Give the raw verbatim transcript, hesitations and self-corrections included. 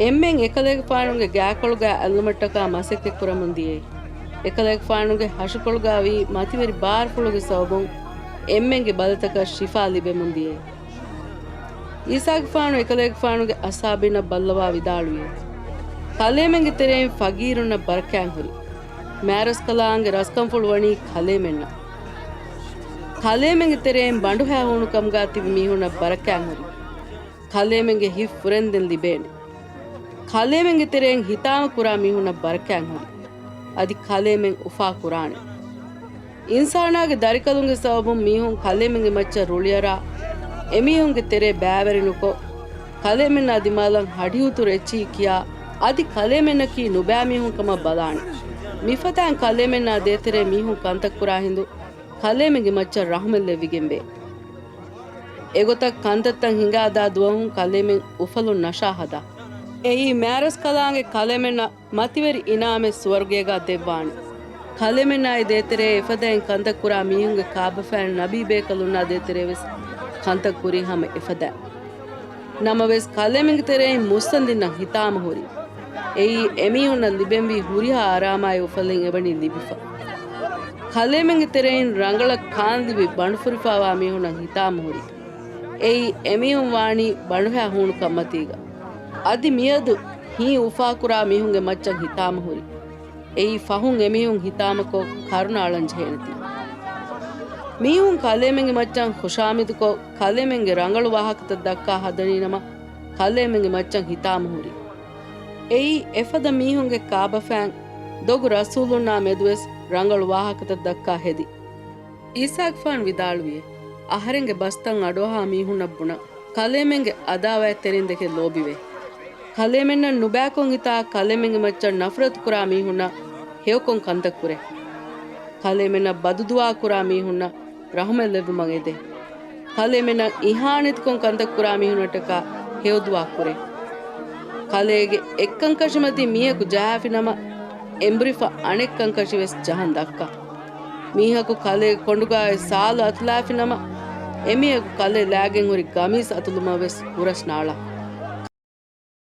އެންމެން އެކަލޭގެފާނުގެ ގާކޮޅުގާ އައްލުމަށްޓަކާ މަސައްކަތްކުރަމުން ދިޔައީ. އެކަލޭގެފާނުގެ ހަށިކޮޅުގާވީ މަތިވެރި ބާރުފުޅުގެ ސަބަބުން އެންމެންގެ ބަލިތަކަށް ޝިފާ ލިބެމުން ދިޔައީ. އީސާގެފާނު އެކަލޭގެފާނުގެ އަސްހާބީންނަށް ބައްލަވާ ވިދާޅުވިއޭ، ކަލޭމެންގެ ތެރެއިން ފަގީރުންނަށް ބަރަކާތް ހުރި. މާރަސްކަލާނގެ ރަސްކަންފުޅު ވަނީ ކަލޭމެންނަށް. ކަލޭމެންގެ ތެރެއިން ބަނޑުހައި ހޫނުކަމުގާ ތިބި މީހުންނަށް ބަރަކާތް ހުރި. ކަލޭމެންގެ ހިތް ފުރެންދެން ލިބޭނެ. ކަލޭމެންގެ ތެރެއިން ހިތާމަ ކުރާ މީހުންނަށް ބަރަކާތް ހުރި. އަދި ކަލޭމެން އުފާ ކުރާނެ. އިންސާނާގެ ދަރިކަލުންގެ ސަބަބުން މީހުން ކަލޭމެންގެ މައްޗަށް ރުޅިއަރާ، އެމީހުންގެ ތެރޭ ބައިވެރިނުކޮށް، ކަލޭމެންނާ ދިމާލަށް ހަޑިހުތުރު އެއްޗިހި ކިޔާ، އަދި ކަލޭމެންނަކީ ނުބައި މީހުން ކަމަށް ބަލާނެ. މިފަދައިން ކަލޭމެންނާ ދޭތެރޭ މީހުން ކަންތައް ކުރާ ހިނދު، ކަލޭމެންގެ މައްޗަށް ރަހުމަތް ލެއްވިގެންވޭ. އެގޮތަށް ކަންތައްތައް ހިނގާދާ ދުވަހުން ކަލޭމެން އުފަލުން ނަޝާ ހަދާ. އެއީ މާރަސްކަލާނގެ ކަލޭމެންނަށް މަތިވެރި އިނާމެއް ސުވަރުގޭގާ ދެއްވާނެ. ކަލޭމެންނާއި ދޭތެރޭ އެފަދައިން ކަންތައް ކުރާ މީހުންގެ ކާބަފައިން ނަބީ ބޭކަލުންނާ ދޭތެރޭ ވެސް ކަންތައް ކުރީ ހަމަ އެފަދައިން. ނަމަވެސް، ކަލޭމެންގެ ތެރެއިން މުއްސަނދިންނަށް ހިތާމަ ހުރި. އެއީ އެމީހުންނަށް ލިބެންވީ ހުރިހާ އަރާމާއި އުފަލެއް އެވަނީ ލިބިފަ. ކަލޭމެންގެ ތެރެއިން ރަނގަޅަށް ކާންލިބި ބަނޑުފުރިފާވާ މީހުންނަށް ހިތާމަ ހުރި. އެއީ އެމީހުން ވާނީ ބަނޑުހައި ހޫނު ކަންމަތީގަ. އަދި މިއަދު ހިތް އުފާކުރާ މީހުންގެ މައްޗަށް ހިތާމަ ހުރި. އެއީ ފަހުން އެމީހުން ހިތާމަކޮށް ކަރުނަ އަޅަން ޖެހޭނެތީ. މީހުން ކަލޭމެންގެ މައްޗަށް ޚުޝާމިދުކޮށް، ކަލޭމެންގެ ރަނގަޅު ވާހަކަތައް ދައްކާ ހަދަނީނަމަ، ކަލޭމެންގެ މައްޗަށް ހިތާމަ ހުރި. އެއީ އެފަދަ މީހުންގެ ކާބަފައިން ދޮގު ރަސޫލުންނާ މެދުވެސް ރަނގަޅު ވާހަކަތައް ދައްކާ ހެދި. އީސާގެފާނު ވިދާޅުވިއޭ، އަހަރެންގެ ބަސްތައް އަޑުއަހާ މީހުންނަށް ބުނަން، ކަލޭމެންގެ އަދާވާތްތެރިން ދެކެ ލޯބިވޭ. ކަލޭމެންނަށް ނުބައިކޮށް ހިތާ ކަލޭމެންގެ މައްޗަށް ނަފްރަތު ކުރާ މީހުންނަށް ހެޔޮކޮށް ކަންތައް ކުރޭ. ކަލޭމެންނަށް ބަދުދުޢާ ކުރާ މީހުންނަށް ރަޙުމަތް ލެއްވުމަށް އެދޭ. ކަލޭމެންނަށް އިހާނެތިކޮށް ކަންތައް ކުރާ މީހުންނަށްޓަކާ ހެޔޮދުޢާ ކުރޭ. ކަލޭގެ އެއްކަންކަށިމަތީ މީހަކު ޖަހާފިނަމަ، އެނބުރިފަ އަނެއްކަންކަށި ވެސް ޖަހަން ދައްކާ. މީހަކު ކަލޭގެ ކޮނޑުގައި ސާލު އަތުލާފިނަމަ، އެމީހަކު ކަލޭ ލާގެން ހުރި ގަމީސް އަތުލުމަށް ވެސް ހުރަސް ނާޅާ.